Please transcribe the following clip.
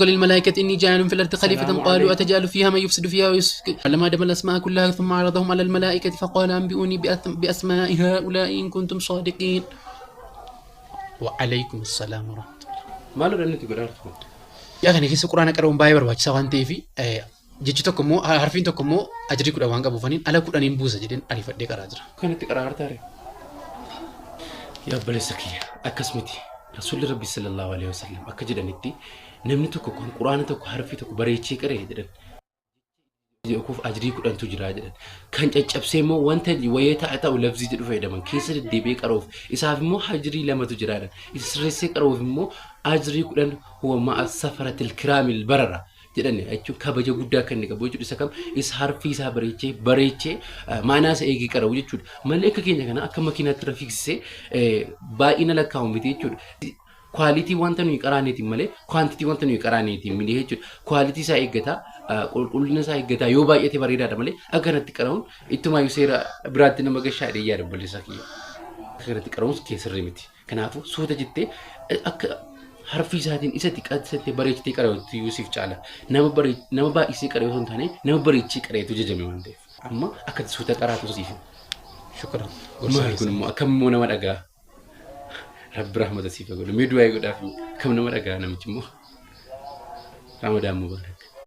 للملائكة إني جاعل في الأرض خليفة. السلام قالوا عليكم. أتجعل فيها من يفسد فيها ويسفك. علم آدم الأسماء كلها ثم عرضهم على الملائكة فقال أنبئوني بأسماء هؤلاء إن كنتم صادقين. وعليكم السلام ورحمة الله. Maalodha inni itti godhaa jirtu kun? Yaa kana keessa quraana qara'uun baay'ee barbaachisaa waan ta'eef, jechi tokko immoo harfiin tokko immoo ajrii 10 waan qabuufaniin ala 10n buusa jedheen ariifadhee qaraa jira. Kanatti qaraa hartaare? Yaa obboleessa kiyya, akkas miti. Rasuulli Rabbi sallallahu alaihi wasallam akka jedhanitti, namni tokko kan quraana tokko harfii tokko bareechee qaree jedhan kuuf ajrii 10tu jira jedhan. Kan caccabsee immoo wanta wayee ta'a ta'u lafzii jedhu fayyadaman keessa deddeebi'ee qara'uuf isaaf immoo ajrii 2tu jira jedhan. Isa sirreessee qara'uuf immoo ajrii 10 huwa ma'a safaratil kiraamil barara jedhan jechuun kabaja guddaa kan inni qabu jechuudha. Isa kam isa harfii isaa bareechee bareechee maanaa isa eegee qara'u jechuudha. Malee akka keenya kana akka makiinaatti irra fiigsisee baay'ina lakkaa'u miti jechuudha. Quality wanta nuyi qaraaneetiin malee quantity wanta nuyi qaraaneetiin miti jechuudha. Quality isaa eeggataa, qulqullina isaa eeggataa yoo baay'ate bareedaadha malee akka kanatti qara'uun ittumaayyuu seera biraatti nama gashaa jedhee yaada, obboleessa kiyya. Akka kanatti qara'uun kee sirrii miti. Kanaafuu suuta jettee akka harfii isaatiin isa xiqqaatte bareechitee qara'utti iyyuu siif caala. Nama bare nama baay'isee qara'e osoo hin taane nama bareechee qara'etu jajame waan ta'eef. Amma akka suuta qaraatu siif. شكرا. Maal kun immoo akkam immoo nama dhagaa. Rabbi rahmata siif haa godhu. Mee du'aa godhaaf, akkam nama dhagaa namichi immoo. Ramadaan mubaarak.